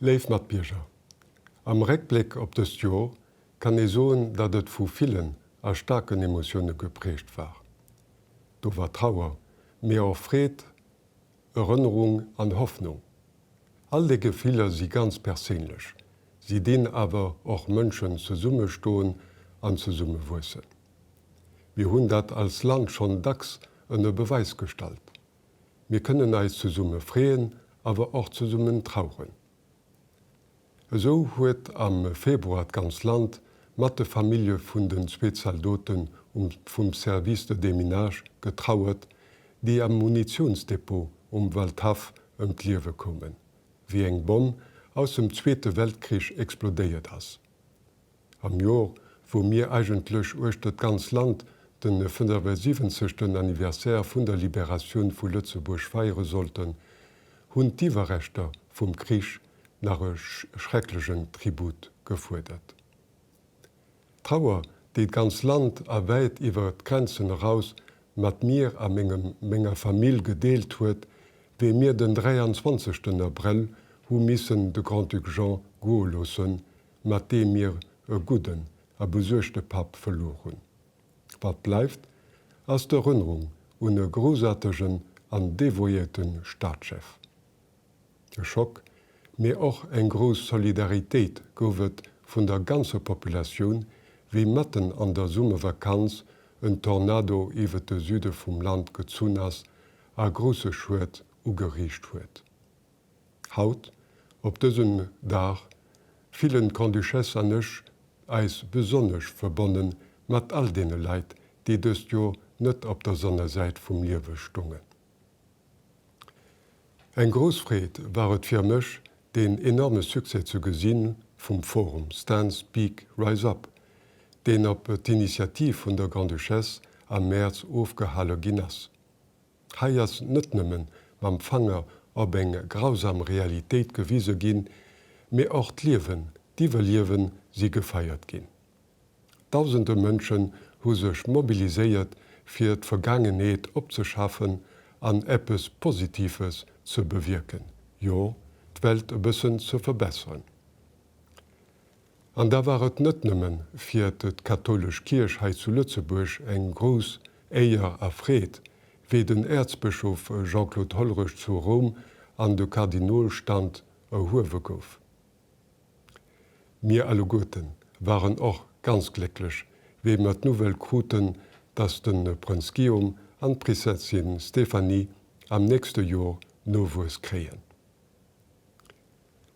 Léif Matbierger, am Réckbléck op dëst Jor kann ee soen, datt et vu villen a staarken Emotioune geprägt war. Do war Trauer, mee och Freed, Erënnerung an Hoffnung. All déi Gefiller si ganz perséinlech, si dinn awer och Mënschen zesummestoen an zesummewuessen. Mir hunn dat als Land schonn dacks ënner Beweis gestallt. Mir kënnen eis zesumme freeën, awer och zesummen traueren. Esou huet am Februar d'ganz Land mat de Famillje vun den zwee Zaldoten vum Service de déminage getrauert, déi am Munitiounsdepot um Waldhaff ëm d'Liewe koumen, wéi eng Bomm aus dem Zweete Weltkrich explodéiert ass. Am Jor, wou mir eigentlech uechter d'ganz Land den 75. Anniversaire vun der Liberatioun vu Lëtzebuerg feiere sollten, hunn d'Iwwerreschter vum Krich nach e schrecklegen Tribut gefuerdert. D'Trauer, déi d'ganz Land a wäit iwwer d'Grenzen eraus mat mir a mengem menger Famill gedeelt huet, wéi mir den 23. Abrëll hu missen de Grand-Duc Jean goe loossen, mat deem mir e gudden a besuergte Papp verluer hunn. Wat bleift, ass d'Erënnerung un e groussaartegen an devouéierte Staatschef. E Schock, mee och eng grouss Solidaritéit gouf et vun der ganzer Populatioun, wéi matten an der Summervakanz en Tornado iwwer de Süde vum Land gezunn ass a grousse Schued ugeriicht huet. Haut, op dësem Dag, fillen d'Grande-Duchesse an ech eis besonnesch verbonne mat all deene Leit, déi dëst Joer net op der Sonnesäit vum Liewe stongen. Eng grouss Freed war et fir mech, deen enorme Succès ze gesi vum Forum Stand, Speak, Rise Up, deen op d'Initiativ vun der Grande-Duchesse am Mäerz ofgehale ginn ass. Hei ass net nëmmen mam Fanger op eng grausam Realitéit gewise ginn, mee och d'Liewen, d'Iwwerliewen si gefeiert ginn. Dausende Mënschen hu sech mobiliséiert fir d'Vergaangenheet opzeschafen an eppes Positives ze bewierken, jo d'Welt e bëssen ze verbesseren. An da war et net nëmme fir d'kathoulesch Kierch hei zu Lëtzebuerg eng grouss Éier a Freed, wéi den Äerzbëschof Jean-Claude Hollerech zu Roum an de Kardinolstand erhuewe gouf. Mir alleguerte waren och ganz glécklech, wéi mer d'Nouvelle kruten, datt de Prënz Guillaume an d'Prinzessin Stéphanie am nächste Jor Nowuess kréien.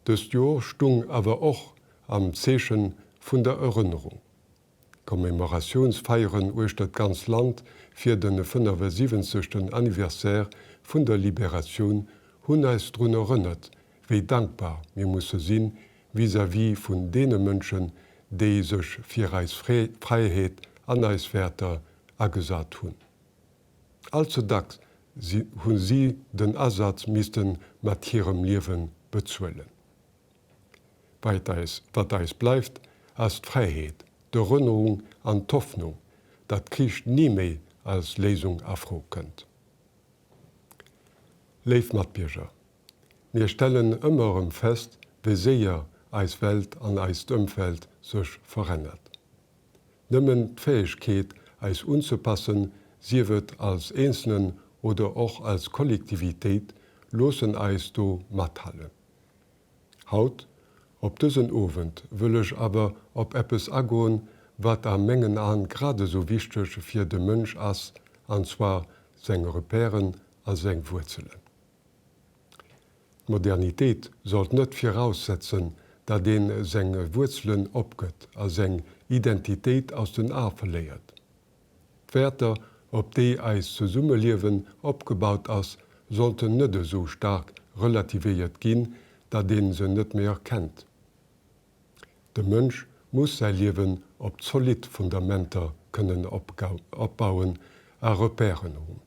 Dëst Jor stung awer och am Zeechen vun der Erënnerung. D'Commemoratiounsfeieren uechter d'ganz Land fir de 75. Anniversaire vun der Liberatioun hunn eis drun erënnert, wéi dankbar mir musse si vis-à-vis vun deene Mënschen, déi sech fir eis Fräiheet an eis Wäerter agesat hunn. All ze dacks hu si den Asaz misste mat hirem Liewe bezuelen. Wat eis bleift, ass d'Fräiheet, d'Erënnerung an d'Hoffnung, datt Krich ni méi als Léisung a Fro kënnt. Léif Matbierger, mir stellen ëmmer erëm fest, wéi séier eis Welt an eist Ëmfeld sech verännert. Nëmmen d'Fäegkeet, eis unzepassen, sief et als Eenzelnen oder och als Kollektivitéit, loossen eis do mathalen. Haut, op dësen Owend, wëll ech awer op eppes agoen, wat a mengen An grad esou wichteg fir de Mënsch ass, an zwar seng Repèren a seng Wuerzelen. D'Modernitéit sollt net viraussetzen, datt een seng Wuerzelen opgëtt a seng Identitéit aus den Ae verléiert. D'Wäerter, op déi eist Zesummeliewen opgebaut ass, sollten net esou staark relativéiert ginn, datt een se net méi erkennt. De Mënsch muss säi Liewen op zolidd Fundamenter kënnen opbauen a Repèren hunn.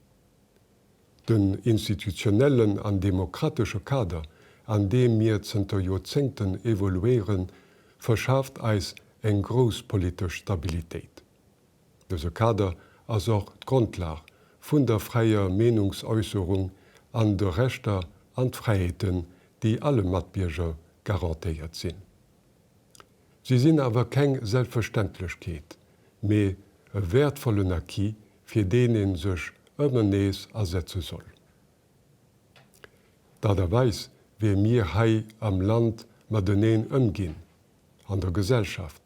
Den institutionellen an demokratesche Kader, an deem mir zënter Joerzéngten evoluéieren, verschaaft eis eng grouss politesch Stabilitéit. Dëse Kader ass och d'Grondlag vun der fräier Meenungsäusserung an de Rechter an d'Fräiheeten, déi alle Matbierger. garantéiert sinn. Si sinn awer keng Selbstverständlechkeet, mee e wäertvollen Acquis, fir deen ee sech ëmmer nees asetze soll. D'Aart a Weis, wéi mir hei am Land mateneen ëmginn, an der Gesellschaft,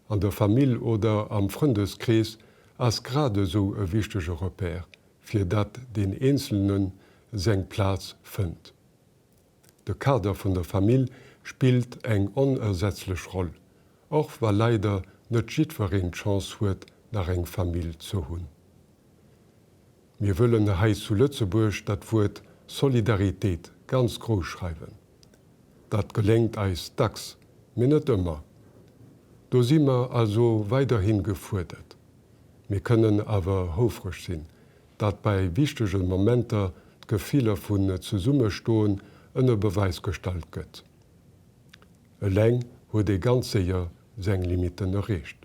an der Famill oder am Frëndeskrees, ass grad esou e wichtege Repère, fir datt deen Eenzelne seng Plaz fënnt. De Kader vun der Famill spillt eng onersetzlech Roll, och wa leider net jiddwereen d'Chance huet nach eng Famill ze hunn. Mir wëllen hei zu Lëtzebuerg dat Wuert Solidaritéit ganz grouss schreiwen. Dat geléngt eis dacks, mee net ëmmer. Do si mer also weiderhi gefuerdert. Mir kënnen awer houfreg sinn, datt bei wichtege Momenter d'Gefiller vun Zesummestoen ënner Beweis gestallt gëtt. Eleng huet ee ganz séier seng Limitten erreecht.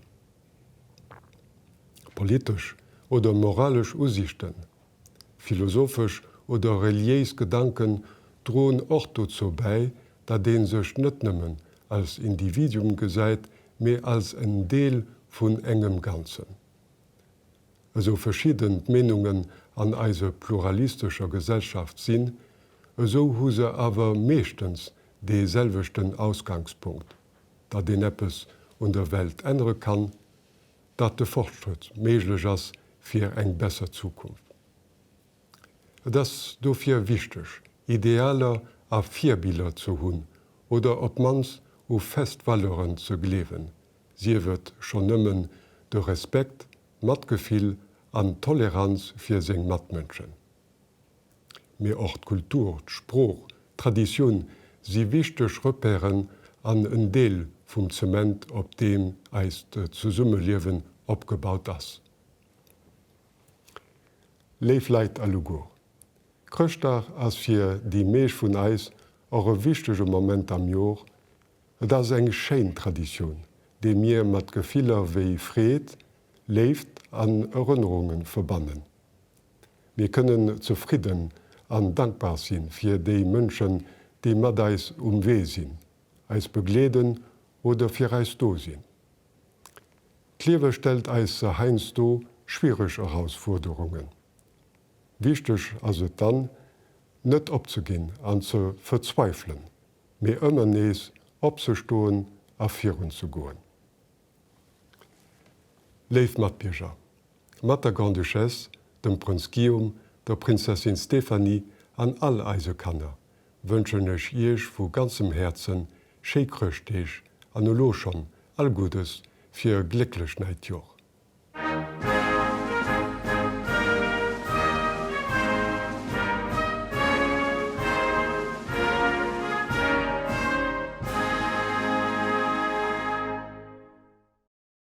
Politesch oder moralesch Usiichten, philosophesch oder reliéis Gedanken droen och dozou bäi, datt ee sech net nëmmen als Individuum gesäit, mee als en Deel vun engem Ganzen. Esou verschidden d'Meenungen an eiser pluralistescher Gesellschaft sinn, esou hu se awer meeschtens dee selwechten Ausgangspunkt, datt een eppes un der Welt ännere kann, datt de Fortschrëtt méiglech ass fir eng besser Zukunft. Et ass dofir wichteg, Idealer a Virbiller ze hunn oder op d'mannst u fest Valeuren ze gleewen, sief et schonn nëmmen de Respekt, d'Matgefill an d'Toleranz fir seng Matmënschen. Mee och d'Kultur, d'Sprooch, d'Traditioun si wichteg Repèren an en Deel vum Zement, op deem eist Zesummeliewen opgebaut ass. Léif Leit alleguer, Chrëschtdag ass fir déi meescht vun eis och e wichtege Moment am Jor. Et ass eng schéin Traditioun, déi mir mat Gefiller wéi Freed, Léift an Erënnerunge verbannen. Mir kënnen zefridden an dankbar si fir déi Mënschen, déi mat eis um Wee sinn, eis begleeden oder fir eis do sinn. D'Liewe stellt eis heiansdo schwiereg Erausfuerderungen. Wichteg ass et dann, net opzeginn an ze verzweifelen, mee ëmmer nees opzestoen a virun ze goen. Léif Matbierger, mat der Grande-Duchesse, dem Prënz Guillaume, der Prinzessin Stéphanie an all eise Kanner wënschen ech Iech vu ganzem Häerzen schéi Chrëschtdeeg an elo schonn all Guddes fir e glécklecht neit Jor.